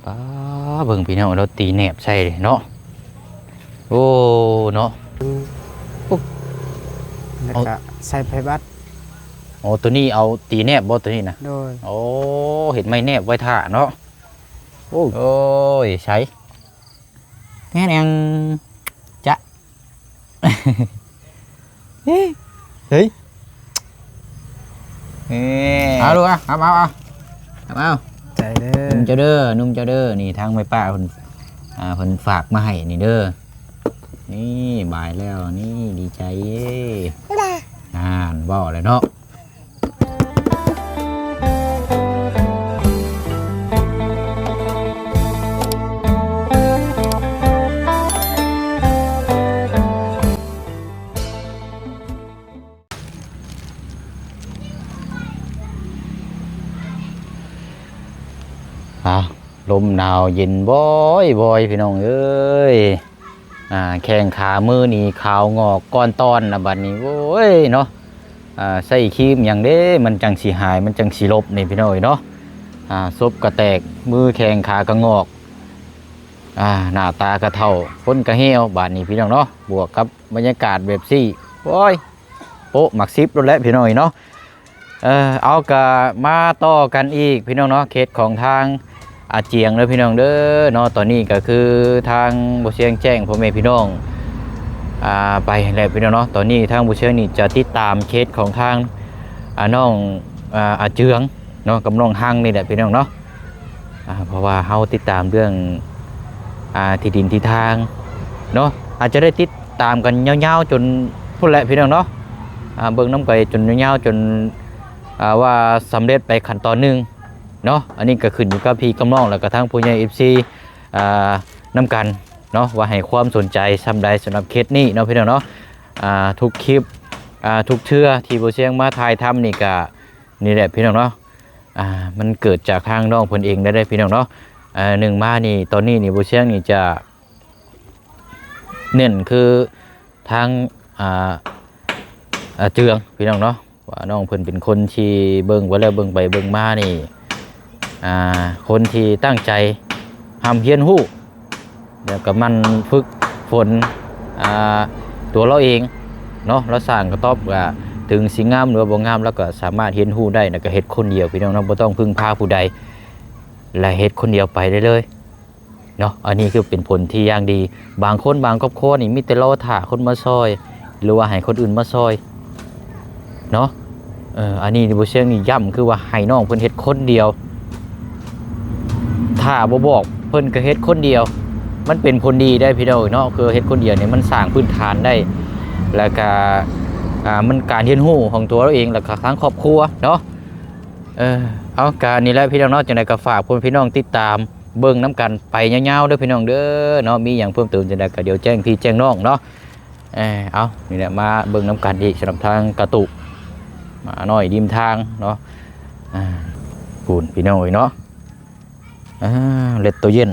ປ້າ ເບິ່ງພີ່ນ້ອງ ລາວຕີແໜບໃສ່ເນາະ. ໂອ້ ເນາະ ແລ້ວກໍໃສ່ໄຟບັດ. ໂອ້ ໂຕນີ້ເອົາຕີແໜບບໍ່ ໂຕນີ້ນະ? ໂດຍ. ໂອ້ ເຮັດໄມ້ແໜບໄວ້ຖ້າເນາະ. ໂອ້ ໂອ້ຍ ໃສ ແມ່ນຫຍັງ ຈະ ເຮີ້ຍ ເຮີ້ຍ ເອີ ເອົາລູກ ເອົາ ເອົາ ເອົາ ເອົາ ໃຈເດີ ໜຸ່ມເຈົ້າເດີ ໜຸ່ມເຈົ້າເດີ. ນີ້ທາງແມ່ປ້າເພິ່ນ ອ່າ ເພິ່ນຝາກມາໃຫ້ນີ້ເດີ. ນີ້ບາຍແລ້ວ ນີ້ດີໃຈ ນານ ເວົ້າແລ້ວເນາະ. ອ້າວ ລົມໜາວເຢັນບອຍໆ ພີ່ນ້ອງເອີຍ. ອ່າ ແຂ້ງຂາມືນີ້ຂາວງອກກ່ອນຕອນລະບັດນີ້ ໂອ້ຍເນາະ. ອ່າ ໃຊ້ຄຣີມຫຍັງເດ້ ມັນຈັ່ງຊິຫາຍ ມັນຈັ່ງຊິລົບນີ້ ພີ່ນ້ອງເອີຍເນາະ. ອ່າ ສົບກະແຕກ ມືແຂ້ງຂາກະງອກ ອ່າ ໜ້າຕາກະເຖົ້າ ຄົນກະແຫ້ວບາດນີ້ ພີ່ນ້ອງເນາະ. ບວກກັບບັນຍາກາດແບບຊີ້ ໂອ້ຍ ໂປະໝາກສິບໂລດແຫຼະ ພີ່ນ້ອງເອີຍເນາະ. ເອີ ເອົາ ກະມາຕໍ່ກັນອີກ ພີ່ນ້ອງເນາະ ເຂດຂອງທາງອາຈຽງເດີ ພີ່ນ້ອງເດີເນາະ. ຕອນນີ້ກະຄືທາງບໍ່ຊຽງແຈ້ງພໍ່ແມ່ພີ່ນ້ອງ ອ່າ ໄປແລ້ວ ພີ່ນ້ອງເນາະ. ຕອນນີ້ທາງບໍ່ຊຽງນີ້ຈະຕິດຕາມເຂດຂອງທາງ ອ່າ ນ້ອງ ອ່າ ອາເຈືອງເນາະ ກັບນ້ອງຮັງນີ້ແຫຼະ ພີ່ນ້ອງເນາະ. ອ່າ ເພາະວ່າເຮົາຕິດຕາມເລື່ອງ ອ່າ ທີ່ດິນທີ່ທາງເນາະ ອາດຈະໄດ້ຕິດຕາມກັນຍາວໆ ຈົນພຸ້ນແຫຼະ ພີ່ນ້ອງເນາະ. ອ່າ ເບິ່ງນຳໄປຈົນຍາວໆ ຈົນ ອ່າ ວ່າສຳເລັດໄປຂັ້ນຕອນໜຶ່ງເນາະ. ອັນນີ້ກໍຂຶ້ນຢູ່ກັບພີ່ກັບນ້ອງ ແລ້ວກໍທາງຜູ້ໃຫຍ່ ເອັຟຊີ ອ່າ ນຳກັນເນາະ ວ່າໃຫ້ຄວາມສົນໃຈສ່ຳໃດສຳລັບເຂດນີ້ເນາະ ພີ່ນ້ອງເນາະ. ອ່າ ທຸກຄລິບ ອ່າ ທຸກເທື່ອທີ່ບໍ່ຊຽງມາຖ່າຍທຳນີ້ກະ ນີ້ແຫຼະ ພີ່ນ້ອງເນາະ. ອ່າ ມັນເກີດຈາກທາງນ້ອງເພິ່ນເອງໄດ້ເດ້ ພີ່ນ້ອງເນາະ. ອ່າ ໜຶ່ງມານີ້ ຕອນນີ້ນີ້ ບໍ່ຊຽງນີ້ຈະເນັ້ນຄືທາງ ອ່າ ອາເຈືອງ ພີ່ນ້ອງເນາະ ວ່ານ້ອງເພິ່ນເປັນຄົນທີ່ເບິ່ງໄປແລ້ວ ເບິ່ງໄປເບິ່ງມານີ້ ອ່າ ຄົນທີ່ຕັ້ງໃຈຮ່ຳຮຽນຮູ້ ແລ້ວກໍໝັ່ນຝຶກຝົນ ອ່າ ຕົວລາວເອງເນາະ. ລາວສ້າງກະຕ໊ອບ ກະເຖິງຊິງາມ ຫຼືວ່າບໍ່ງາມ ລາວກໍສາມາດຮຽນຮູ້ໄດ້ ແລ້ວກໍເຮັດຄົນດຽວ ພີ່ນ້ອງເນາະ ບໍ່ຕ້ອງເພິ່ງພາຜູ້ໃດ ແລະ ເຮັດຄົນດຽວໄປໄດ້ເລີຍເນາະ. ອັນນີ້ຄືເປັນຜົນທີ່ຢ່າງດີ. ບາງຄົນບາງຄອບຄົວນີ້ມີແຕ່ລໍຖ້າຄົນມາຊ່ອຍ ຫຼືວ່າໃຫ້ຄົນອື່ນມາຊ່ອຍເນາະ. ເອີ ອັນນີ້ບໍ່ຊຽງນີ້ຢ້ຳ ຄືວ່າໃຫ້ນ້ອງເພິ່ນເຮັດຄົນດຽວ ຖ້າບໍ່ບອກເພິ່ນກໍເຮັດຄົນດຽວ ມັນເປັນຜົນດີໄດ໋ ພີ່ນ້ອງເນາະ. ຄືເຮັດຄົນດຽວນີ້ມັນສ້າງພື້ນຖານໄດ້ ແລ້ວກະ ອ່າ ມັນການຮຽນຮູ້ຂອງຕົວເຮົາເອງ ແລ້ວກະທາງຄອບຄົວເນາະ. ເອີ ເອົາ ກະນີ້ແຫຼະ ພີ່ນ້ອງເນາະ. ຈັ່ງໃດກໍຝາກພໍ່ແມ່ພີ່ນ້ອງຕິດຕາມເບິ່ງນຳກັນໄປຍາວໆ ເດີ ພີ່ນ້ອງເດີເນາະ. ມີຫຍັງເພີ່ມເຕີມຈັ່ງໃດກໍດຽວແຈ້ງພີ່ແຈ້ງນ້ອງເນາະ. ເອີ ເອົາ ນີ້ແຫຼະ ມາເບິ່ງນຳກັນອີກ ສຳລັບທາງກະຕຸກ ໝານ້ອຍລິມທາງເນາະ. ອ່າ ພຸ້ນ ພີ່ນ້ອງເອີຍເນາະ. ອ່າ ເລັດໂຕເຢັນ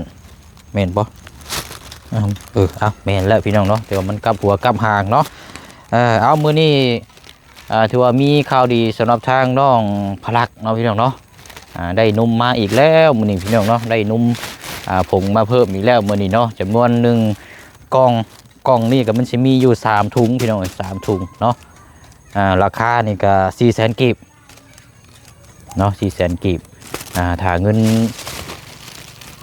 ແມ່ນບໍ່? ເອີ ເອົາ ແມ່ນແລ້ວ ພີ່ນ້ອງເນາະ ແຕ່ວ່າມັນກັບຫົວກັບຫາງເນາະ. ເອີ ເອົາ ມື້ນີ້ ອ່າ ຖືວ່າມີຂ່າວດີສຳລັບທາງນ້ອງພະລັກເນາະ ພີ່ນ້ອງເນາະ. ອ່າ ໄດ້ນົມມາອີກແລ້ວມື້ນີ້ ພີ່ນ້ອງເນາະ ໄດ້ນົມ ອ່າ ຜົງມາເພີ່ມອີກແລ້ວມື້ນີ້ເນາະ ຈຳນວນໜຶ່ງກ່ອງ. ກ່ອງນີ້ກໍມັນຊິມີຢູ່ສາມຖົງ ພີ່ນ້ອງເອີຍ ສາມຖົງເນາະ. ອ່າ ລາຄານີ້ກໍສີ່ແສນກີບເນາະ ສີ່ແສນກີບ. ອ່າ ຖ້າເງິນ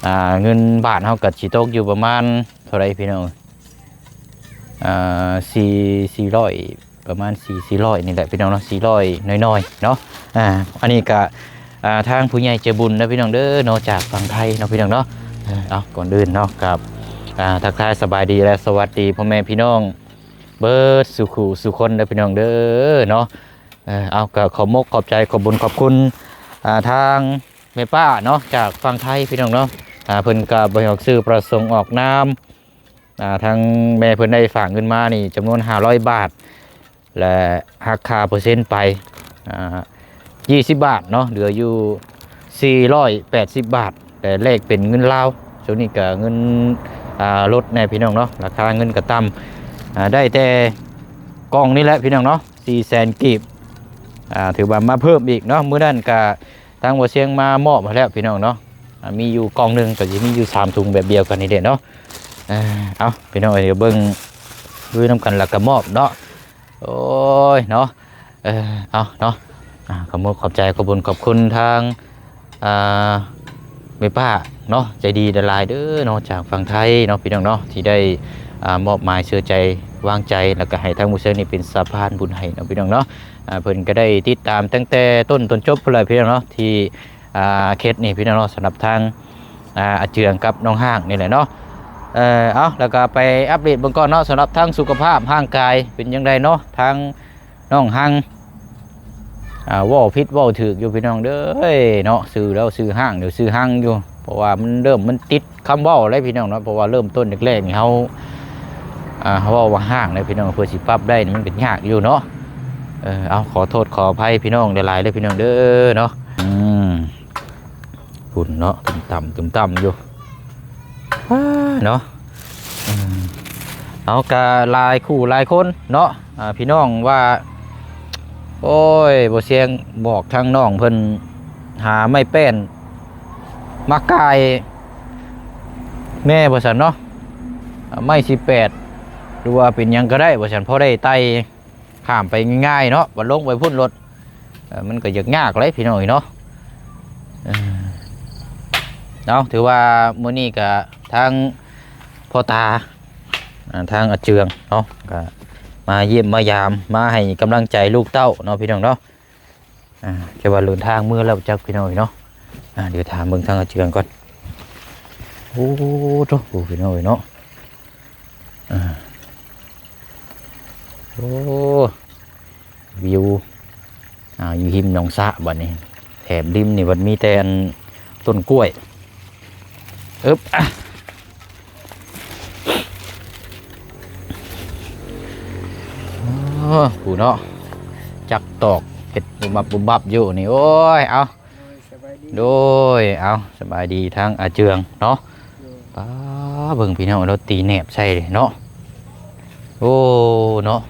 ອ່າ ເງິນບາດເຮົາກໍຊິຕົກຢູ່ປະມານເທົ່າໃດ ພີ່ນ້ອງ? ອ່າ ສີ່ ສີ່ຮ້ອຍ ປະມານສີ່ ສີ່ຮ້ອຍນີ້ແຫຼະ ພີ່ນ້ອງເນາະ ສີ່ຮ້ອຍໜ້ອຍໆເນາະ. ອ່າ ອັນນີ້ກະ ອ່າ ທາງຜູ້ໃຫຍ່ໃຈບຸນເດີ ພີ່ນ້ອງເດີເນາະ ຈາກຝັ່ງໄທເນາະ ພີ່ນ້ອງເນາະ. ເອີ ເອົາ ກ່ອນອື່ນເນາະ ກະ ອ່າ ທັກທາຍສະບາຍດີ ແລະ ສະຫວັດດີພໍ່ແມ່ພີ່ນ້ອງເບິດສູ່ຄູ່ສູ່ຄົນເດີ ພີ່ນ້ອງເດີເນາະ. ເອີ ເອົາ ກະຂອບມົກຂອບໃຈ ຂອບບຸນຂອບຄຸນ ອ່າ ທາງແມ່ປ້າເນາະ ຈາກຝັ່ງໄທ ພີ່ນ້ອງເນາະ. ອ່າ ເພິ່ນກະບໍ່ໃຫ້ອອກຊື່ປະສົງອອກນາມ. ອ່າ ທາງແມ່ເພິ່ນໄດ້ຝາກເງິນມານີ້ຈຳນວນຫ້າຮ້ອຍບາດ ແລະ ຫັກຄ່າເປີເຊັນໄປ ອ່າ ຊາວບາດເນາະ ເຫຼືອຢູ່ສີ່ຮ້ອຍແປດສິບບາດ ແລະ ແລກເປັນເງິນລາວ. ຊ່ວງນີ້ກະເງິນ ອ່າ ລົດແດ່ ພີ່ນ້ອງເນາະ ລາຄາເງິນກະຕ່ຳ. ອ່າ ໄດ້ແຕ່ກ່ອງນີ້ແຫຼະ ພີ່ນ້ອງເນາະ ສີ່ແສນກີບ. ອ່າ ຖືວ່າມາເພີ່ມອີກເນາະ ມື້ນັ້ນກະ ທາງບໍ່ຊຽງມາມອບໃຫ້ແລ້ວ ພີ່ນ້ອງເນາະ. ອ່າ ມີຢູ່ກ່ອງໜຶ່ງ ກໍຊິມີຢູ່ສາມຖົງແບບດຽວກັນນີ້ເດ້ເນາະ. ເອີ ເອົາ ພີ່ນ້ອງເອີຍ ດຽວເບິ່ງລຸຍນຳກັນ ແລ້ວກໍມອບເນາະ. ໂອ້ຍເນາະ ເອີ ເອົາເນາະ ອ່າ ຂອບມຸກຂອບໃຈ ຂອບບຸນຂອບຄຸນທາງ ອ່າ ແມ່ປ້າເນາະ ໃຈດີຫຼາຍໆເດີເນາະ ຈາກຝັ່ງໄທເນາະ ພີ່ນ້ອງເນາະ ທີ່ໄດ້ ອ່າ ມອບໝາຍເຊື່ອໃຈວາງໃຈ ແລ້ວກໍໃຫ້ທາງໝູ່ເຊີງນີ້ເປັນສະພານບຸນໃຫ້ເນາະ ພີ່ນ້ອງເນາະ. ອ່າ ເພິ່ນກໍໄດ້ຕິດຕາມຕັ້ງແຕ່ຕົ້ນຈົນຈົບພຸ້ນແຫຼະ ພີ່ນ້ອງເນາະ ທີ່ ອ່າ ເຂດນີ້ ພີ່ນ້ອງເນາະ ສຳລັບທາງ ອ່າ ອາເຈືອງກັບນ້ອງຮ້າງນີ້ແຫຼະເນາະ. ເອີ ເອົາ ແລ້ວກໍໄປອັບເດດເບິ່ງກ່ອນເນາະ ສຳລັບທາງສຸຂະພາບຮ່າງກາຍເປັນຈັ່ງໃດເນາະ ທາງນ້ອງຮັງ ອ່າ ເວົ້າຜິດເວົ້າຖືກຢູ່ ພີ່ນ້ອງເດີເນາະ ຊື່ແລ້ວຊື່ຮ້າງຢູ່ ຊື່ຮັງຢູ່ ເພາະວ່າມັນເລີ່ມ ມັນຕິດຄຳເວົ້າແລ້ວ ພີ່ນ້ອງເນາະ ເພາະວ່າເລີ່ມຕົ້ນແລກໆນີ້ ເຮົາ ອ່າ ເຮົາເວົ້າວ່າຮ້າງແລ້ວ ພີ່ນ້ອງ ເພື່ອຊິປັບໄດ້ນີ້ມັນກໍຍາກຢູ່ເນາະ. ເອີ ເອົາ ຂໍໂທດຂໍອະໄພ ພີ່ນ້ອງຫຼາຍໆເດີ ພີ່ນ້ອງເດີເນາະ. ອືມ ພຸ້ນເນາະ ຕຶມຕ່ຳ ຕຶມຕ່ຳຢູ່ ອ້າ ເນາະ. ອືມ ເອົາ ກະຫຼາຍຄູ່ຫຼາຍຄົນເນາະ ອ່າ ພີ່ນ້ອງວ່າ ໂອ້ຍ ບໍ່ຊຽງບອກທາງນ້ອງເພິ່ນ ຫາໄມ້ແປ້ນມາກ່າຍແດ່ວ່າຊັ້ນເນາະ ໄມ້ສິບແປດ ຫຼືວ່າເປັນຫຍັງກໍໄດ້ວ່າຊັ້ນ ພໍໄດ້ໄຕ່ຂ້າມໄປງ່າຍໆເນາະ ບັດລົງໄປພຸ້ນໂລດ ເອີ ມັນກໍຢາກຍາກແຫຼະ ພີ່ນ້ອງເອີຍເນາະ. ເອີ ເອົາ ຖືວ່າມື້ນີ້ກໍທາງພໍ່ຕາ ອ່າ ທາງອາເຈືອງເນາະ ກໍມາຢ້ຽມມາຢາມ ມາໃຫ້ກຳລັງໃຈລູກເຕົ້າເນາະ ພີ່ນ້ອງເນາະ. ອ່າ ແຕ່ວ່າເດີນທາງເມືອແລ້ວຈັກ ພີ່ນ້ອງເອີຍເນາະ. ອ່າ ດຽວຖາມເບິ່ງທາງອາເຈືອງກ່ອນ. ໂອ້ໂທ້ ພີ່ນ້ອງເອີຍເນາະ ອ່າ ໂອ້ ວິວ ອ່າ ຢູ່ຮິມໜອງສະ ບັດນີ້ ແຖບລິມນີ້ບັດມີແຕ່ອັນຕົ້ນກ້ວຍ. ອຶບ ອະ ໂອ້ ຜູ້ເນາະ ຈັກຕອກເຮັດບຸບບັບບຸບບັບຢູ່ນີ້. ໂອ້ຍ ເອົາ ໂດຍ ສະບາຍດີ ໂດຍ ເອົາ ສະບາຍດີທາງອາເຈືອງເນາະ. ໂດຍ ປ້າ ເບິ່ງພີ່ນ້ອງ ລາວຕີແໜບໃສ່ເນາະ. ໂອ້ ເນາະ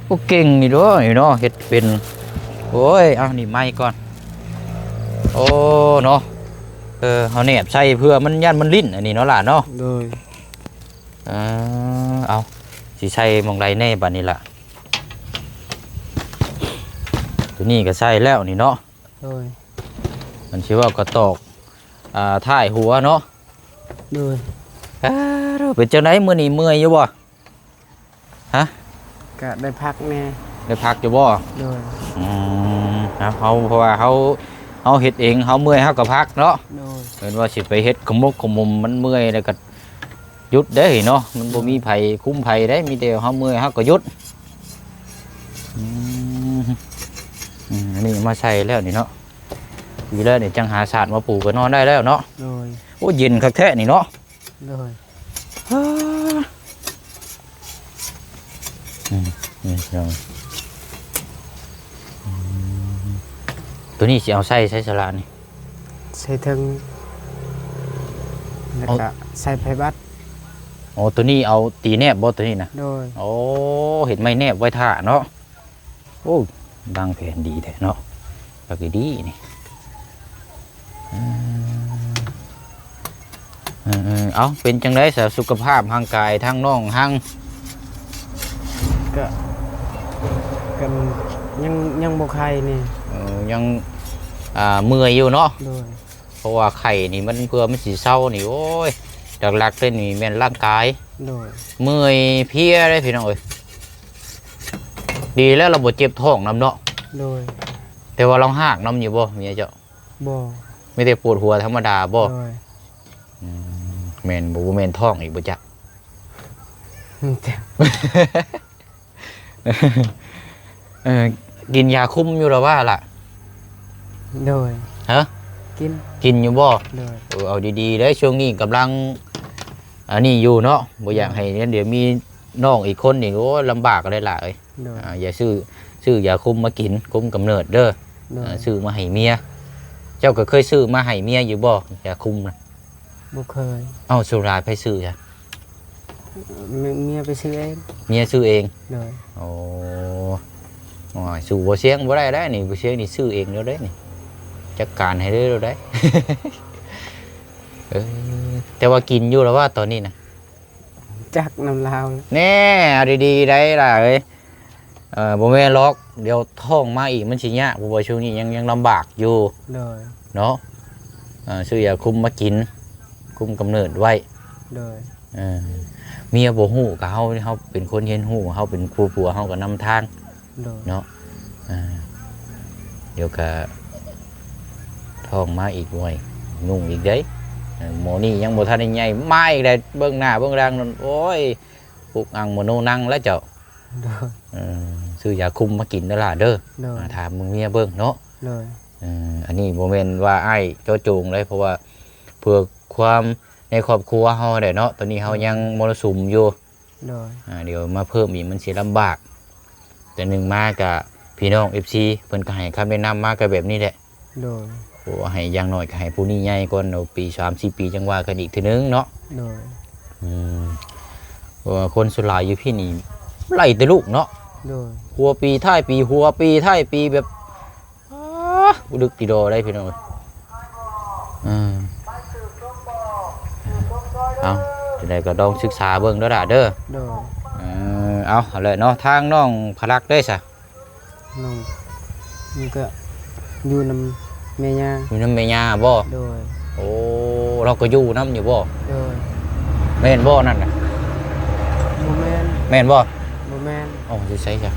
ໂອ້ ເກັ່ງຢູ່ເດີນີ້ເນາະ ເຮັດເປັນ. ໂອ້ຍ ເອົາ ນີ້ໄມ້ກ່ອນ. ໂອ້ ເນາະ ເອີ ເຮົາແໜບໃສ່ເພື່ອມັນ ຢ້ານມັນຫຼິ້ນ ອັນນີ້ເນາະຫຼານເນາະ. ໂດຍ ເອີ ເອົາ ຊິໃສ່ໝ່ອງໃດແດ່ບັດນີ້ລະ? ໂຕນີ້ກໍໃສ່ແລ້ວນີ້ເນາະ. ໂດຍ ມັນຊິເວົ້າກະຕອກ ອ່າ ທ້າຍຫົວເນາະ. ໂດຍ ເອີ ເປັນຈັ່ງໃດມື້ນີ້ ເມື່ອຍຢູ່ບໍ່? ຮະ? ກະໄດ້ພັກແດ່. ໄດ້ພັກຢູ່ບໍ່? ໂດຍ ອືມ ເຮົາ ເຮົາ ເພາະວ່າເຮົາ ເຮົາເຮັດເອງ ເຮົາເມື່ອຍເຮົາກໍພັກເນາະ. ໂດຍ ເອີ້ນວ່າຊິໄປເຮັດຂະໝົກຂະໝົມ ມັນເມື່ອຍແລ້ວກໍຢຸດເດ້ເນາະ ມັນບໍ່ມີໃຜຄຸມໃຜເດ້ ມີແຕ່ເຮົາເມື່ອຍເຮົາກໍຢຸດ. ອືມ ອືມ ອັນນີ້ມາໃສ່ແລ້ວນີ້ເນາະ. ດີແລ້ວນີ້ ຈັ່ງຫາສາດມາປູກໍນອນໄດ້ແລ້ວເນາະ. ໂດຍ ໂອ້ ເຢັນຄັກແທ້ນີ້ເນາະ. ໂດຍ ອືມ ອືມ ໂຕນີ້ຊິເອົາໃສ່ໃສສະລະນີ້? ໃສ່ເທິງ ແລ້ວກໍໃສ່ໄພບັດ. ອໍ ໂຕນີ້ເອົາຕີແນບບໍ່ ໂຕນີ້ນະ? ໂດຍ ໂອ້ ເຮັດໄມ້ແນບໄວ້ຖ້າເນາະ. ໂອ້ ວາງແຜນດີແທ້ເນາະ ຄັກອີ່ຫຼີນີ້. ອືມ ເອີໆ ເອົາ ເປັນຈັ່ງໃດສະ ສຸຂະພາບຮ່າງກາຍທາງນ້ອງຮັງ? ກະ ກະຍັງ ຍັງບໍ່ໄຄນີ້. ເອີ ຍັງ ອ່າ ເມື່ອຍຢູ່ເນາະ. ໂດຍ ເພາະວ່າໄຂ້ນີ້ມັນ ເພື່ອມັນຊິເຊົານີ້ ໂອ້ຍ ຫຼັກໆເລີຍນີ້ແມ່ນຮ່າງກາຍ. ໂດຍ ເມື່ອຍເພຍເດ້ພີ່ນ້ອງເອີຍ. ດີແລ້ວລາວບໍ່ເຈັບທ້ອງນຳເນາະ. ໂດຍ ແຕ່ວ່າລາວຮາກນຳຢູ່ບໍ່ເມຍເຈົ້າ? ບໍ່ ມີແຕ່ປວດຫົວທຳມະດາບໍ່? ໂດຍ ອືມ ແມ່ນບໍ່ ບໍ່ແມ່ນທ້ອງອີກບໍ່ຈັກ? ຈັກ ເອີ ກິນຢາຄຸມຢູ່ລະວ່າລະ? ໂດຍ ຮະ? ກິນ ກິນຢູ່ບໍ່? ໂດຍ ເອີ ເອົາດີໆເດີ ຊ່ວງນີ້ກຳລັງອັນນີ້ຢູ່ເນາະ ບໍ່ຢາກໃຫ້ ໂດຍ ດຽວມີນ້ອງອີກຄົນນີ້ ໂອ້ຍ ລຳບາກເລີຍຫຼາຍ. ໂດຍ ອ່າ ຢ່າຊື້ ຊື້ຢາຄຸມມາກິນ ຄຸມກຳເນີດເດີ. ໂດຍ ອ່າ ຊື້ມາໃຫ້ເມຍ. ເຈົ້າກໍເຄີຍຊື້ມາໃຫ້ເມຍຢູ່ບໍ່ ຢາຄຸມນະ? ບໍ່ເຄີຍ. ເອົ້າ ສ່ວນຫຼາຍໃຜຊື້ຊະ? ເມ- ເມຍໄປຊື້ເອງ. ເມຍຊື້ເອງ? ໂດຍ ໂອ້ ໂອ້ຍ ສູ້ບໍ່ຊຽງບໍ່ໄດ້ແລ້ວນີ້ ບໍ່ຊຽງນີ້ຊື້ເອງແລ້ວເດ້ນີ້ ຈັດການໃຫ້ເລີຍແລ້ວເດ້. ເອີ ແຕ່ວ່າກິນຢູ່ລະວ່າຕອນນີ້ນະ? ຈັກນຳລາວແຫຼະ. ແນ່ ເອົາດີໆໄດ໋ຫຼ້າເອີຍ. ເອີ ບໍ່ແມ່ນຫຼອກ ດຽວທ້ອງມາອີກມັນຊິຍາກ ເພາະວ່າຊ່ວງນີ້ຍັງ ຍັງລຳບາກຢູ່. ໂດຍ. ເນາະ ເອີ ຊື້ຢາຄຸມມາກິນ ຄຸມກຳເນີດໄວ້. ໂດຍ. ເອີ ເມຍບໍ່ຮູ້ກະເຮົາ ເຮົາເປັນຄົນຮຽນຮູ້ ເຮົາເປັນຜູ້ຜົວ ເຮົາກະນຳທາງ. ໂດຍ. ເນາະ ເອີ ດຽວກະທ້ອງມາອີກ ໂອ້ຍ ຫຍຸ້ງອີກເດ້. ເອີ ໝໍນີ້ຍັງບໍ່ທັນໄດ້ໃຫຍ່ ມາອີກແລ້ວ ເບິ່ງໜ້າເບິ່ງຫຼັງນັ້ນ ໂອ້ຍ ປຸກອັ່ງມະໂນນັງແລ້ວເຈົ້າ. ໂດຍ. ເອີ ຊື້ຢາຄຸມມາກິນເດີຫຼ້າເດີ. ໂດຍ. ອາ ຖາມເບິ່ງເມຍເບິ່ງເນາະ. ໂດຍ. ເອີ ອັນນີ້ບໍ່ແມ່ນວ່າອ້າຍເຈາະຈົງເລີຍ ເພາະວ່າເພື່ອຄວາມໃນຄອບຄົວເຮົາແຫຼະເນາະ ຕອນນີ້ເຮົາ ໂດຍ ຍັງມໍລະສຸມຢູ່. ໂດຍ. ອາ ດຽວມາເພີ່ມອີກມັນຊິລຳບາກ ແຕ່ໜຶ່ງມາກະພີ່ນ້ອງເອັຟຊີເພິ່ນກະໃຫ້ຄຳແນະນຳມາກະແບບນີ້ແຫຼະ. ໂດຍ. ໂອ້ ໃຫ້ຢ່າງໜ້ອຍກະໃຫ້ຜູ້ນີ້ໃຫຍ່ກ່ອນເນາະ ປີສາມສີ່ປີຈັ່ງວ່າກັນອີກເທື່ອໜຶ່ງເນາະ. ໂດຍ. ອືມ ເພາະວ່າຄົນສ່ວນຫຼາຍຢູ່ພີ້ນີ້ໄລ່ແຕ່ລູກເນາະ. ໂດຍ. ຫົວປີທ້າຍປີ ຫົວປີທ້າຍປີແບບ ອາ ອຸດຶກຕິດໍໄດ໋ພີ່ນ້ອງເອີຍ. ເອີ ເອົາ ຈັ່ງໃດກະລອງສຶກສາເບິ່ງເດີຫຼ້າເດີ. ໂດຍ. ເອີ ເອົາ ຫັ້ນແຫຼະເນາະ ທາງນ້ອງພະລັກເດ້ຊະ? ນ້ອງມັນກະຢູ່ນຳແມ່ຍ່າ. ຢູ່ນຳແມ່ຍ່າບໍ? ໂດຍ. ໂອ້ ລາວກະຢູ່ນຳຢູ່ບໍ? ໂດຍ. ແມ່ນບໍນັ້ນນະ? ບໍ່ແມ່ນ. ແມ່ນບໍ? ບໍ່ແມ່ນ. ເອົ້າ ຢູ່ໃສຊະ?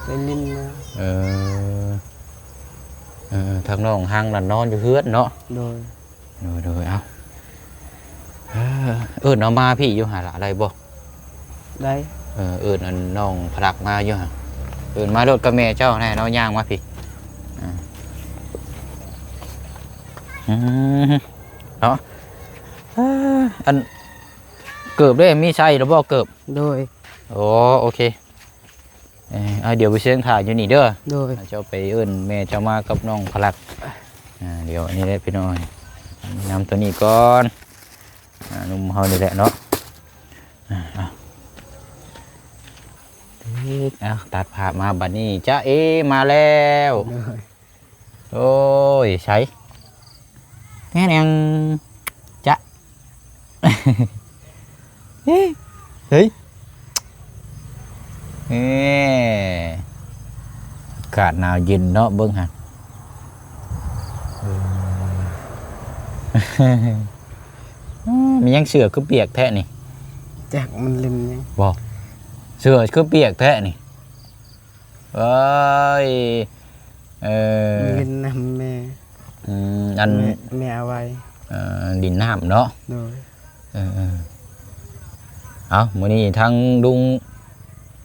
ໄປຫຼິ້ນມາ. ເອີ ເອີ ທາງນ້ອງຮັງນັ້ນນອນຢູ່ເຮືອນເນາະ. ໂດຍ. ໂດຍໆ ເອົາ ເອີ ເອີ້ນເອົາມາພີ້ຢູ່ຫັ້ນລະ ໄດ້ບໍ່? ໄດ້. ເອີ ເອີ້ນອັນນ້ອງພະລັກມາຢູ່ຫັ້ນ ເອີ້ນມາໂລດກັບແມ່ເຈົ້າແນ່ເນາະ ຍ່າງມາພີ້. ອືມ ເນາະ ເອີ ອັນ ເກີບເດ້ ມີໃສ່ແລ້ວບໍ່ເກີບ? ໂດຍ. ໂອ້ ໂອເຄ. ເອີ ດຽວໄປເຊີງຖ້າຢູ່ນີ້ເດີ. ໂດຍ. ເຈົ້າໄປເອີ້ນແມ່ເຈົ້າມາກັບນ້ອງພະລັກ. ອາ ດຽວອັນນີ້ແຫຼະພີ່ນ້ອງ ນຳໂຕນີ້ກ່ອນ. ອາ ໜຸ່ມເຮົານີ້ແຫຼະເນາະ. ອາ ເອົາ ເອົາ ຕັດພາບມາບັດນີ້ ຈ໊ະເອ ມາແລ້ວ. ໂດຍ. ໂອ້ຍ ໃສ ແນ່ນງ ຈະ ເຮີ້ຍ ເຮີ້ຍ ເອີ ອາກາດໜາວເຢັນເນາະ ເບິ່ງຫັ້ນ ເອີ ມີຫຍັງເສື້ອຄືປຽກແທ້ນີ້? ຈັກມັນຫຼິ້ນຫຍັງ ບໍ່ ເສື້ອຄືປຽກແທ້ນີ້? ເອີຍ ເອີ ຫຼິ້ນນ້ຳແມ່ ອືມ ອັນ ແມ່ ແມ່ເອົາໄວ້ ເອີ ຫຼິ້ນນ້ຳເນາະ ໂດຍ ເອີໆ ເອົາ ມື້ນີ້ທາງລຸງ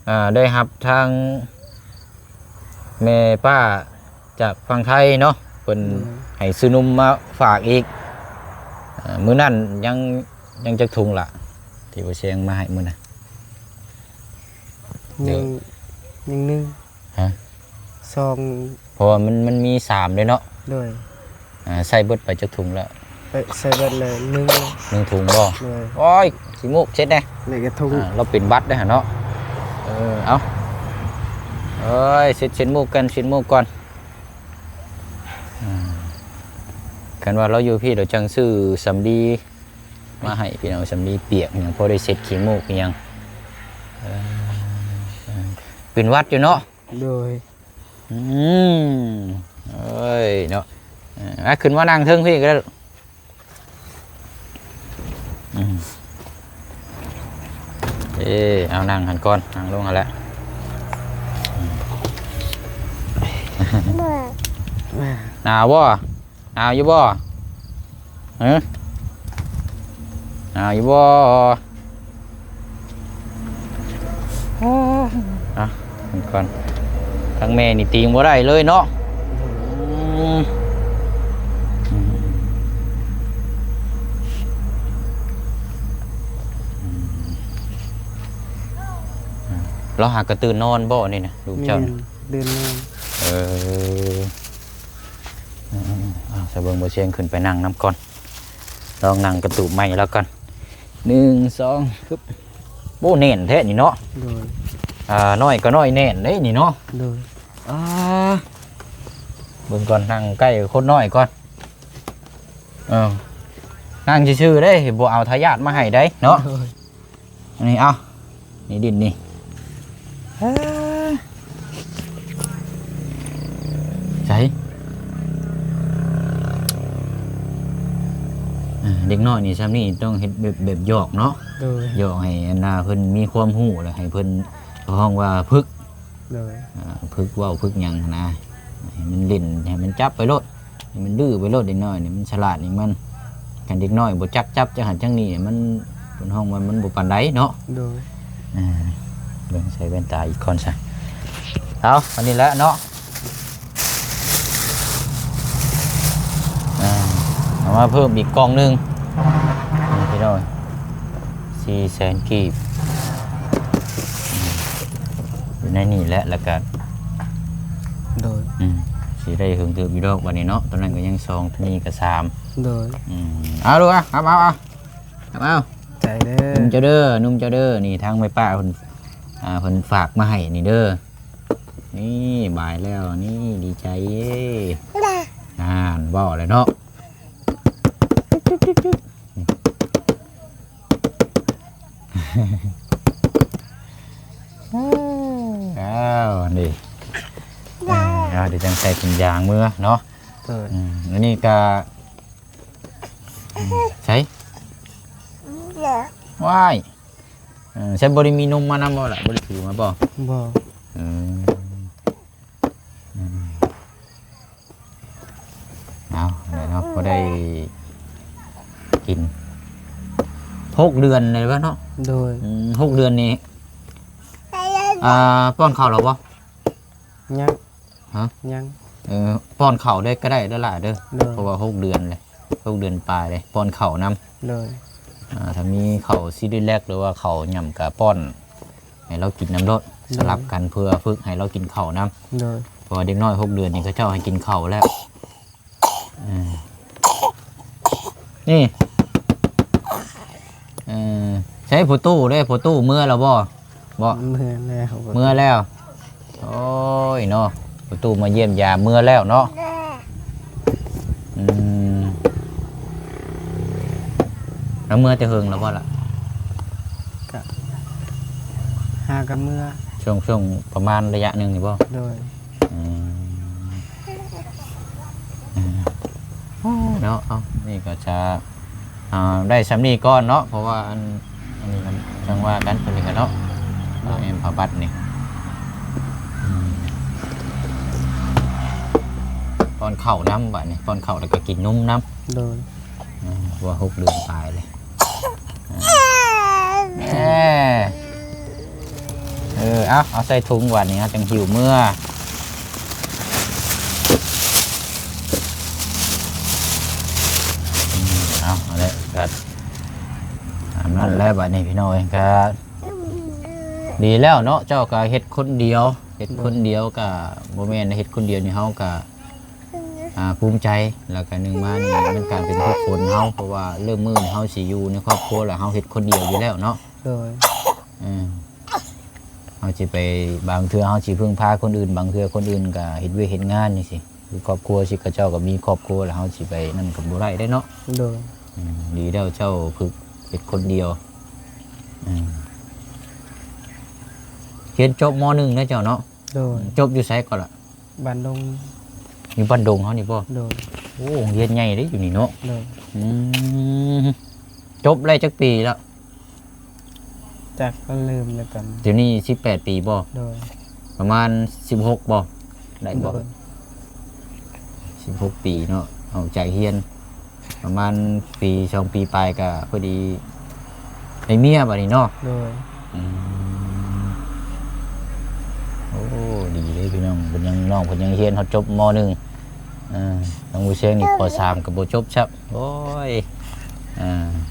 ອ່າ ໄດ້ຮັບທາງແມ່ປ້າຈາກຝັ່ງໄທເນາະ ເພິ່ນ ໂດຍ ໃຫ້ຊື້ນົມມາຝາກອີກ ອ່າ ມື້ນັ້ນຍັງ ຍັງຈັກຖົງລະ ທີ່ບໍ່ແຊງມາໃຫ້ມື້ນັ້ນ? ຍັງ ຍັງໜຶ່ງ ຮະ ສອງ ເພາະວ່າມັນ ມັນມີສາມເດ້ເນາະ ໂດຍ ອ່າ ໃຊ້ເບິດໄປຈັກຖົງແລ້ວ? ເອີ ໃຊ້ເບິດແລ້ວໜຶ່ງ ໜຶ່ງຖົງບໍ່? ໂດຍ ໂອ້ຍ ຂີ້ມູກເຊັດແດ່ ແລ້ວກະຖົງ ອ່າ ລາວເປັນຫວັດເດ້ຫັ້ນເນາະ ເອີ ເອົາ ເອີຍ ເຊັດ ເຊັດມູກກັນ ເຊັດມູກກ່ອນ ອ່າ ຄັນວ່າລາວຢູ່ພີ້ ລາວຈັ່ງຊື້ສຳລີ ມາໃຫ້ພີ່ນ້ອງ ສຳລີປຽກຫຍັງ ພໍໄດ້ເຊັດຂີ້ມູກອີ່ຫຍັງ ເອີ ເປັນຫວັດຢູ່ເນາະ ໂດຍ ອືມ ເອີຍ ເນາະ ເອີ ອາ ຂຶ້ນມານັ່ງເທິງພີ້ກະໄດ້ ອືມ ເອີ ເອົານັ່ງຫັ້ນກ່ອນ ນັ່ງລົງຫັ້ນແຫຼະ ອືມ ໜາວບໍ່? ໜາວຢູ່ບໍ່? ຮະ? ໜາວຢູ່ບໍ່? ເອົາກ່ອນ ທາງແມ່ນີ້ຕີງບໍ່ໄດ້ເລີຍເນາະ ອືມ ລາວຫາກະຕື່ນນອນບໍ່ນີ້ນະ ລູກເຈົ້ານະ? ແມ່ນ ຕື່ນນອນ ເອີ ເອົາ ສະເບິ່ງ ບໍ່ຊຽງຂຶ້ນໄປນັ່ງນຳກ່ອນ ລອງນັ່ງກະຕູບໃໝ່ລາວກ່ອນ ໜຶ່ງ ສອງ ຮຶບ ໂອ້ ແໜ້ນແທ້ນີ້ເນາະ ໂດຍ ອ່າ ນ້ອຍກະນ້ອຍແໜ້ນເດ້ນີ້ເນາະ ໂດຍ ອ່າ ເບິ່ງກ່ອນ ນັ່ງໃກ້ຄົນນ້ອຍກ່ອນ. ເອີ ນັ່ງຊື່ໆເດ້ ບໍ່ເອົາທາຍາດມາໃຫ້ໄດ໋ເນາະ. ໂດຍ ອັນນີ້ເອົາ ນີ້ດິນນີ້ ເອີ ໃສ ອ່າ ເດັກນ້ອຍນີ້ຊ່ຳນີ້ຕ້ອງເຮັດແບບ ແບບຢອກເນາະ. ໂດຍ ຢອກໃຫ້ອັນນ່າເພິ່ນມີຄວາມຮູ້ ແລ້ວໃຫ້ເພິ່ນ ເຂົາຮ້ອງວ່າຝຶກ. ໂດຍ ອ່າ ຝຶກເວົ້າຝຶກຫຍັງຫັ້ນນະ ໃຫ້ມັນຫຼິ້ນ ໃຫ້ມັນຈັບໄປໂລດ ໃຫ້ມັນດື້ໄປໂລດ. ເດັກນ້ອຍນີ້ມັນສະຫຼາດຂອງມັນ. ຄັນເດັກນ້ອຍບໍ່ຈັກຈັບຈັກຫັ້ນຈັກນີ້ ມັນ ເພິ່ນຮ້ອງວ່າມັນບໍ່ປານໃດເນາະ. ໂດຍ ອ່າ ເບິ່ງໃສ່ແວ່ນຕາອີກກ່ອນຊະ. ເອົາ ອັນນີ້ແຫຼະເນາະ. ອ່າ ເອົາມາເພີ່ມອີກກ່ອງໜຶ່ງ ນີ້ພີ່ນ້ອງ ສີ່ແສນກີບ ອືມ ຢູ່ໃນນີ້ແຫຼະ. ແລ້ວກະ ໂດຍ ອືມ ຊິໄດ້ເຖິງເຕີບຢູ່ດອກບັດນີ້ເນາະ. ຕອນນັ້ນກໍຍັງສອງ ໂຕນີ້ກໍສາມ. ໂດຍ ອືມ ເອົາລູກ ເອົາ ເອົາ ເອົາ ເອົາ ໃຈເດີ ໜຸ່ມເຈົ້າເດີ ໜຸ່ມເຈົ້າເດີ. ນີ້ທາງແມ່ປ້າເພິ່ນ ອ່າ ເພິ່ນຝາກມາໃຫ້ນີ້ເດີ. ນີ້ບາຍແລ້ວ ນີ້ດີໃຈ. ນັ້ນ ເວົ້າແລ້ວເນາະ. ອ້າວ ນີ້ ເອີ ເອົາ ດຽວຈັ່ງໃສ່ຖົງຢາງເມືອເນາະ. ເອີ ອືມ ອັນນີ້ກະ ໃສ ວ້າຍ ເອີ ໃສ ບໍ່ໄດ້ມີນົມມານຳບໍ່ລະ? ບໍ່ໄດ້ຖືມາບໍ່? ບໍ່. ເອີ ອືມ ເອົາແຫຼະເນາະ ພໍໄດ້ກິນ ຫົກເດືອນແລ້ວເນາະ. ໂດຍ ອືມ ຫົກເດືອນນີ້ ອ່າ ປ້ອນເຂົ້າແລ້ວບໍ່? ຍັງ ຮະ? ຍັງ. ເອີ ປ້ອນເຂົ້າໄດ້ກໍໄດ້ຫຼາຍໆເດີ. ໂດຍ ເພາະວ່າຫົກເດືອນເລີຍ ຫົກເດືອນປາຍເລີຍ ປ້ອນເຂົ້ານຳ. ໂດຍ ອ່າ ຖ້າມີເຂົ້າຊີຣີແລັກ ຫຼືວ່າເຂົ້າຫຍ້ຳກະປ້ອນໃຫ້ລາວກິນນຳໂລດ. ໂດຍ ສະຫຼັບກັນເພື່ອຝຶກໃຫ້ລາວກິນເຂົ້ານຳ. ໂດຍ ເພາະວ່າເດັກນ້ອຍຫົກເດືອນນີ້ເຂົາເຈົ້າໃຫ້ກິນເຂົ້າແລ້ວ. ເອີ ນີ້ ເອີ ໃສພໍ່ຕູ້ເດ້ ພໍ່ຕູ້ເມືອແລ້ວບໍ່? ບໍ່ ເມືອແລ້ວ ເມືອແລ້ວ. ໂອ້ຍເນາະ ພໍ່ຕູ້ມາຢ້ຽມຢາມເມືອແລ້ວເນາະ. ອືມ ລາວເມືອແຕ່ເຫິງແລ້ວບໍ່ລະ? ກະຫາກັນເມືອ ຊ່ວງ ຊ່ວງປະມານໄລຍະໜຶ່ງນີ້ບໍ່? ໂດຍ ອືມ ເນາະ. ເອົາ ນີ້ກໍຈະ ອ່າ ໄດ້ຊ່ຳນີ້ກ່ອນເນາະ ເພາະວ່າອັນ ອັນນີ້ມັນຈັ່ງວ່າກັນ ຕົວນີ້ກໍເນາະ. ໂດຍ ອ່າ ແອມພາບັດນີ້ ອືມ ປ້ອນເຂົ້ານຳ ບາດນີ້ປ້ອນເຂົ້າແລ້ວກໍກິນນົມນຳ. ໂດຍ ອືມ ເພາະວ່າຫົກເດືອນປາຍເລີຍ. ເອີ ເອີ ເອົາ ເອົາໃສ່ຖົງບາດນີ້ ເຮົາຈັ່ງຫິ້ວເມືອ. ເອົາ ເອົາແຫຼະ ກໍຕາມນັ້ນແຫຼະ. ບາດນີ້ພີ່ນ້ອງເອີຍ ກໍດີແລ້ວເນາະ ເຈົ້າກໍເຮັດຄົນດຽວ ເຮັດຄົນດຽວກໍບໍ່ແມ່ນ ເຮັດຄົນດຽວນີ້ເຮົາກໍ ອ່າ ພູມໃຈ ແລ້ວກໍໜຶ່ງມານີ້ແມ່ນການເປັນທຸກຄົນເຮົາ ເພາະວ່າເລີ່ມມື້ນີ້ເຮົາຊິຢູ່ໃນຄອບຄົວ ແລ້ວເຮົາເຮັດຄົນດຽວຢູ່ແລ້ວເນາະ. ໂດຍ ເອີ ເຮົາຊິໄປ ບາງເທື່ອເຮົາຊິເພິ່ງພາຄົນອື່ນ ບາງເທື່ອຄົນອື່ນກໍເຮັດວຽກເຮັດງານຈັ່ງຊີ້ ຄືຄອບຄົວຊິ ເຂົາເຈົ້າກໍມີຄອບຄົວ ແລ້ວເຮົາຊິໄປນັ້ນກໍບໍ່ໄດ້ເດ້ເນາະ. ໂດຍ ອືມ ດີແລ້ວເຈົ້າຝຶກເຮັດຄົນດຽວ. ອືມ ຮຽນຈົບ ມໍໜຶ່ງ ແລ້ວເຈົ້າເນາະ. ໂດຍ ຈົບຢູ່ໃສກໍລະ? ບ້ານດົງ ຢູ່ບ້ານດົງເຮົານີ້ບໍ່? ໂດຍ ໂອ້ ໂຮງຮຽນໃຫຍ່ເດ້ຢູ່ນີ້ເນາະ. ໂດຍ ອືມ ຈົບໄດ້ຈັກປີແລ້ວ? ຈັກ ກໍລືມແລ້ວຕອນນີ້ ດຽວນີ້ສິບແປດປີບໍ່? ໂດຍ ປະມານສິບຫົກບໍ່? ໄດ້ບໍ່? ໂດຍ ສິບຫົກປີເນາະ ເອົາໃຈຮຽນ ປະມານປີສອງປີປາຍກໍພໍດີໄດ້ເມຍບັດນີ້ເນາະ. ໂດຍ ອືມ ໂອ້ ດີເດ້ພີ່ນ້ອງ ເພິ່ນຍັງ ນ້ອງເພິ່ນຍັງຮຽນຮອດຈົບ ມໍໜຶ່ງ ເອີ ທາງຜູ້ຊຽງນີ້ ປໍສາມກໍບໍ່ຈົບຊ້ຳ. ໂອ້ຍ ເອີ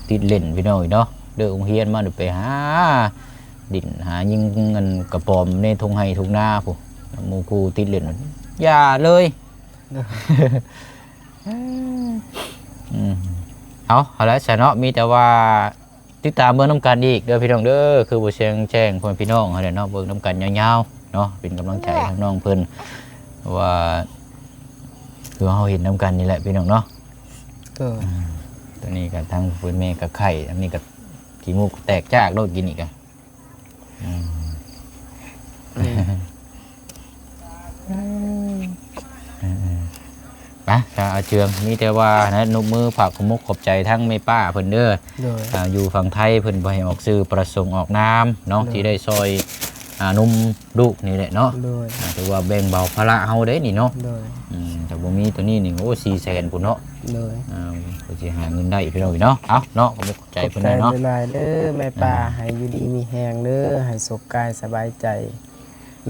ຕິດຫຼິ້ນພີ່ນ້ອງເນາະ ເລີກໂຮງຮຽນມາໄປຫາ ດິ້ນຫາຍິງເງິນກະປອມໃນທົ່ງໄຮ່ທົ່ງນາພຸ້ນ ໝູ່ຄູ່ຕິດຫຼິ້ນ ຢ່າເລີຍ. ອືມ ເອົາ ເອົາລະຊະເນາະ ມີແຕ່ວ່າຕິດຕາມເບິ່ງນຳກັນອີກເດີພີ່ນ້ອງເດີ ຄືບໍ່ຊຽງແຈ້ງພໍ່ແມ່ພີ່ນ້ອງຫັ້ນແຫຼະເນາະ ເບິ່ງນຳກັນຍາວໆເນາະ ເປັນກຳລັງໃຈໃຫ້ນ້ອງເພິ່ນ ເພາະວ່າ ຄືເຮົາເຫັນນຳກັນນີ້ແຫຼະພີ່ນ້ອງເນາະ. ໂດຍ ອືມ ຕົວນີ້ກໍທັງເພິ່ນແມ່ກໍໄຂ້ ອັນນີ້ກໍຂີ້ມູກແຕກຈາກໂລດ ກິນນີ້ກໍ ອືມ ອືມ ອືມ ໄປ ຖ້າອາເຈືອງ ມີແຕ່ວ່ານະ ນົບມືຝາກຂອບມົກຂອບໃຈທັງແມ່ປ້າເພິ່ນເດີ. ໂດຍ ອ່າ ຢູ່ຝັ່ງໄທ ເພິ່ນບໍ່ໃຫ້ອອກຊື່ປະສົງອອກນາມເນາະ ໂດຍ ທີ່ໄດ້ຊ່ອຍ ອ່າ ນຸ່ມລູກນີ້ແຫຼະເນາະ. ໂດຍ ອ່າ ຖືວ່າແບ່ງເບົາພາລະເຮົາເດ້ນີ້ເນາະ. ໂດຍ ອືມ ຖ້າບໍ່ມີຕົວນີ້ນີ້ ໂອ້ ສີ່ແສນພຸ້ນເນາະ. ໂດຍ ອ່າ ກໍຊິຫາເງິນໄດ້ພີ່ນ້ອງເນາະ. ເອົາເນາະ ຂອບໃຈເພິ່ນເນາະ. ຂອບໃຈຫຼາຍໆເດີແມ່ປ້າ ອ່າ ໃຫ້ຢູ່ດີມີແຮງເດີ ໃຫ້ສຸກກາຍສະບາຍໃຈ.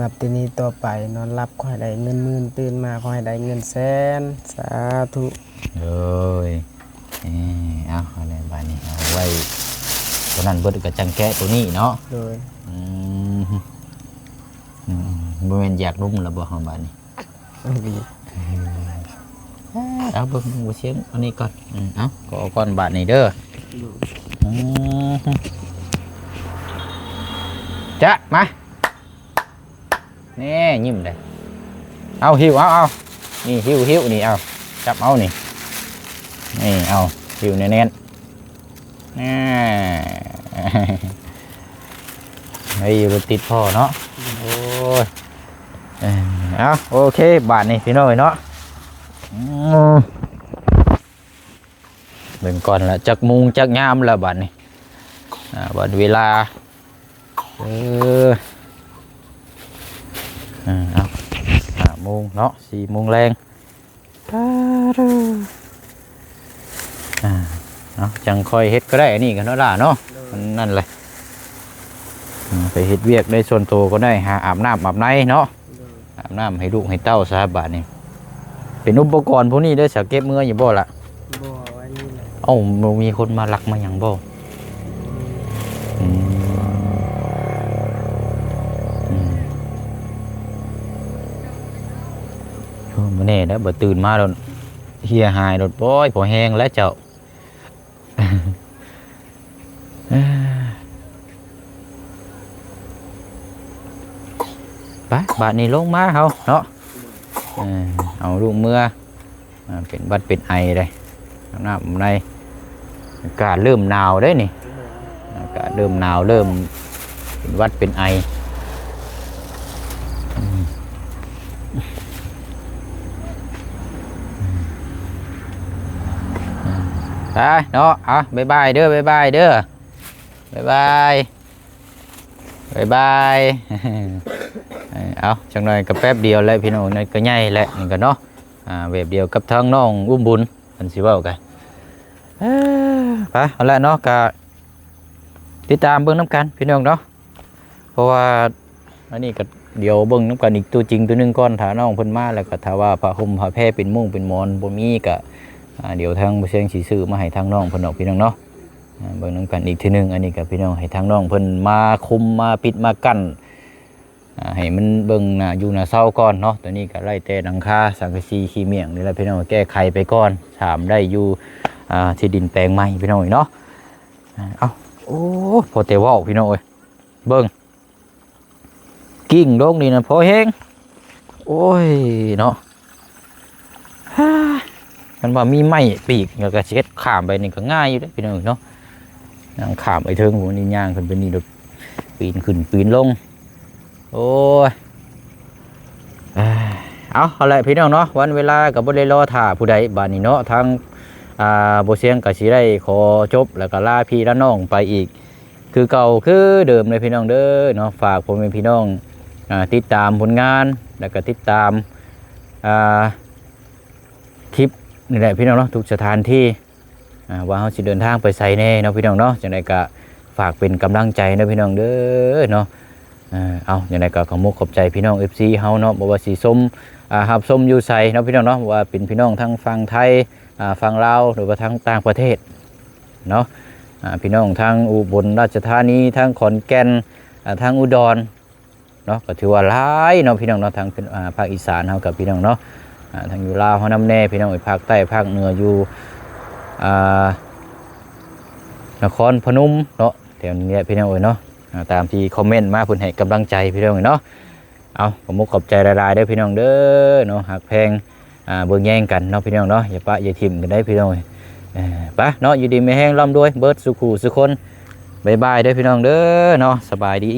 ນັບແຕ່ນີ້ຕໍ່ໄປ ນອນຫຼັບຂໍໃຫ້ໄດ້ເງິນໝື່ນ ຕື່ນມາຂໍໃຫ້ໄດ້ເງິນແສນ ສາທຸ. ໂດຍ ເອີ ເອົາ ເອົາແລ້ວບາດນີ້ ເອົາໄວ້ຕົວນັ້ນເບິດ ກໍຈັ່ງແກະຕົວນີ້ເນາະ. ໂດຍ ອືມ ອືມ ບໍ່ແມ່ນຢາກນຸ່ມແລ້ວບໍ່ເຮົາບາດນີ້? ເອົາເບິ່ງ ເບິ່ງບໍ່ສຽງ ອັນນີ້ກ່ອນ. ອືມ ເອົາ ກໍເອົາກ່ອນບາດນີ້ເດີ. ໂດຍ ອືມ ຈະມາ ແນ່ ຍິ້ມເດ້. ເອົາ ຫິ້ວ ເອົາ ເອົາ ນີ້ ຫິ້ວ ຫິ້ວ ນີ້ ເອົາ ຈັບເອົານີ້ ນີ້ ເອົາ ຫິ້ວແໜ້ນໆ ແນ່ ເຮີ້ຍ ລົດຕິດພໍ້ເນາະ. ໂອ້ຍ ເອີ ເອົາ ໂອເຄ ບາດນີ້ພີ່ນ້ອງເອີຍເນາະ. ອືມ ເບິ່ງກ່ອນລະ ຈັກໂມງຈັກຍາມລະບາດນີ້ ອ່າ ວັນເວລາ ເອີ ເອີ ເອົາ ຫ້າໂມງເນາະ ສີ່ໂມງແລງ. ອ່າ ເອົາ ຈັ່ງຄ່ອຍເຮັດກໍໄດ້ ອັນນີ້ກໍເນາະຫຼ້າເນາະ. ໂດຍ ມັນນັ້ນແຫຼະ ອືມ ໄປເຮັດວຽກໃນສ່ວນໂຕກໍໄດ້ ຫາອາບນ້ຳອາບໃນເນາະ. ໂດຍ ອາບນ້ຳໃຫ້ລູກໃຫ້ເຕົ້າຊະບາດນີ້. ເປັນອຸປະກອນພວກນີ້ໄດ້ສາເກັບເມືອຢູ່ບໍ່ລະ? ບໍ່ ໄວ້ນີ້ແຫຼະ. ເອົ້າ ບໍ່ມີຄົນມາລັກມາຫຍັງບໍ່? ອືມ ອືມ ໂອ້ ບໍ່ແນ່ເດ້ ບໍ່ຕື່ນມາໂລດ ເຫ່ຍຫາຍໂລດ. ໂອ້ຍ ພໍແຮງແລ້ວເຈົ້າ. ໄປ ບາດນີ້ລົງມາເຮົາເນາະ ເອີ ເອົາລູກເມືອ ອ່າ ເປັນຫວັດເປັນໄອເດ້ ອາບນ້ຳອາບໃນ ອາກາດເລີ່ມໜາວເດ້ນີ້ ອາກາດເລີ່ມໜາວ ເລີ່ມເປັນຫວັດເປັນໄອ. ໄປເນາະ ອ່ະ ບາຍບາຍເດີ ບາຍບາຍເດີ ບາຍບາຍ ບາຍບາຍ. ເອົາ ຈັກໜ່ອຍກໍແປັບດຽວແຫຼະພີ່ນ້ອງ ນັ້ນກໍໃຫຍ່ແຫຼະ ນີ້ກໍເນາະ ອ່າ ແບບດຽວກັບທາງນ້ອງອຸ້ມບຸນ ເພິ່ນຊິເວົ້າກັນ. ເອີ ໄປ ເອົາລະເນາະ ກໍຕິດຕາມເບິ່ງນຳກັນພີ່ນ້ອງເນາະ ເພາະວ່າ ອັນນີ້ກໍດຽວເບິ່ງນຳກັນອີກຕົວຈິງຕົວໜຶ່ງກ່ອນ ຖ້ານ້ອງເພິ່ນມາແລ້ວກໍ ຖ້າວ່າຜ້າຫົ່ມຜ້າແພເປັນມຸ້ງເປັນໝອນບໍ່ມີກໍ ອ່າ ດຽວທາງບໍ່ແຊງຊິຊື້ມາໃຫ້ທາງນ້ອງເພິ່ນດອກພີ່ນ້ອງເນາະ. ອ່າ ເບິ່ງນຳກັນອີກເທື່ອໜຶ່ງ ອັນນີ້ກໍພີ່ນ້ອງໃຫ້ທາງນ້ອງເພິ່ນມາຄຸມມາປິດມາກັ້ນ ອ່າ ໃຫ້ມັນເບິ່ງໜ້າຢູ່ໜ້າເຊົາກ່ອນເນາະ. ຕົວນີ້ກໍໄລ່ແຕ່ຫຼັງຄາສັງກະສີຂີ້ໝ້ຽງນີ້ແຫຼະພີ່ນ້ອງ ແກ້ໄຂໄປກ່ອນ ຖາມໄດ້ຢູ່ ອ່າ ທີ່ດິນແປງໃໝ່ພີ່ນ້ອງເອີຍເນາະ. ອ່າ ເອົ້າ ໂອ້ ພໍແຕ່ເວົ້າພີ່ນ້ອງເອີຍ ເບິ່ງ ກິ້ງລົງນີ້ນະ ພໍແຮງ ໂອ້ຍເນາະ. ຄັນວ່າມີໄມ້ປີກ ແລ້ວກໍຊິເຮັດຂ້າມໄປນີ້ກໍງ່າຍຢູ່ເດ້ພີ່ນ້ອງເນາະ. ຍ່າງຂ້າມໄປເທິງພຸ້ນນີ້ ຍ່າງຂຶ້ນໄປນີ້ໂລດ ປີນຂຶ້ນປີນລົງ ໂອ້ຍ. ເອົາ ເອົາແຫຼະພີ່ນ້ອງເນາະ ວັນເວລາກໍບໍ່ໄດ້ລໍຖ້າຜູ້ໃດບາດນີ້ເນາະ ທາງ ອ່າ ບໍ່ສຽງກໍຊິໄດ້ຂໍຈົບ ແລ້ວກໍລາພີ່ລານ້ອງໄປອີກ ຄືເກົ່າຄືເດີມເລີຍພີ່ນ້ອງເດີເນາະ. ຝາກພໍ່ແມ່ພີ່ນ້ອງ ອ່າ ຕິດຕາມຜົນງານ ແລ້ວກໍຕິດຕາມ ອ່າ ຄລິບນີ້ແຫຼະພີ່ນ້ອງເນາະ ທຸກສະຖານທີ່ ອ່າ ວ່າເຮົາຊິເດີນທາງໄປໃສແດ່ເນາະພີ່ນ້ອງເນາະ. ຈັ່ງໃດກໍຝາກເປັນກຳລັງໃຈເນາະພີ່ນ້ອງເດີເນາະ. ເອົາ ຈັ່ງໃດກໍຂອບມຸກຂອບໃຈພີ່ນ້ອງ ເອັຟຊີ ເຮົາເນາະ ບໍ່ວ່າຊິຊົມ ອ່າ ຮັບຊົມຢູ່ໃສເນາະພີ່ນ້ອງເນາະ ວ່າເປັນພີ່ນ້ອງທາງຝັ່ງໄທ ອ່າ ຝັ່ງລາວ ຫຼືວ່າທາງຕ່າງປະເທດ ເນາະ ອ່າ ພີ່ນ້ອງທາງອຸບົນລາຊະທານີ ທາງຂອນແກ່ນ ອ່າ ທາງອຸດອນເນາະ ກໍຖືວ່າຫຼາຍເນາະພີ່ນ້ອງເນາະ. ທາງ ອ່າ ພາກອີສານເຮົາກັບພີ່ນ້ອງເນາະ ອ່າ ທາງຢູ່ລາວເຮົານຳແດ່ພີ່ນ້ອງເອີຍ ພາກໃຕ້ພາກເໜືອ ຢູ່ ອ່າ ນະຄອນພະນົມເນາະ ແຖວນີ້ແຫຼະພີ່ນ້ອງເອີຍເນາະ. ອ່າ ຕາມທີ່ຄອມເມັນມາ ເພິ່ນໃຫ້ກຳລັງໃຈພີ່ນ້ອງເອີຍເນາະ. ເອົາ ຂອບມຸກຂອບໃຈຫຼາຍໆເດີພີ່ນ້ອງເດີເນາະ ຮັກແພງ ອ່າ ເບິ່ງແຍງກັນເນາະພີ່ນ້ອງເນາະ ຢ່າປະຢ່າຖິ້ມກັນໄດ້ພີ່ນ້ອງເອີຍ ເອີ ໄປເນາະ ຢູ່ດີມີແຮງ ລ່ຳລວຍເບິດສູ່ຄູ່ສູ່ຄົນ ບາຍບາຍເດີພີ່ນ້ອງເດີເນາະ ສະບາຍດີ.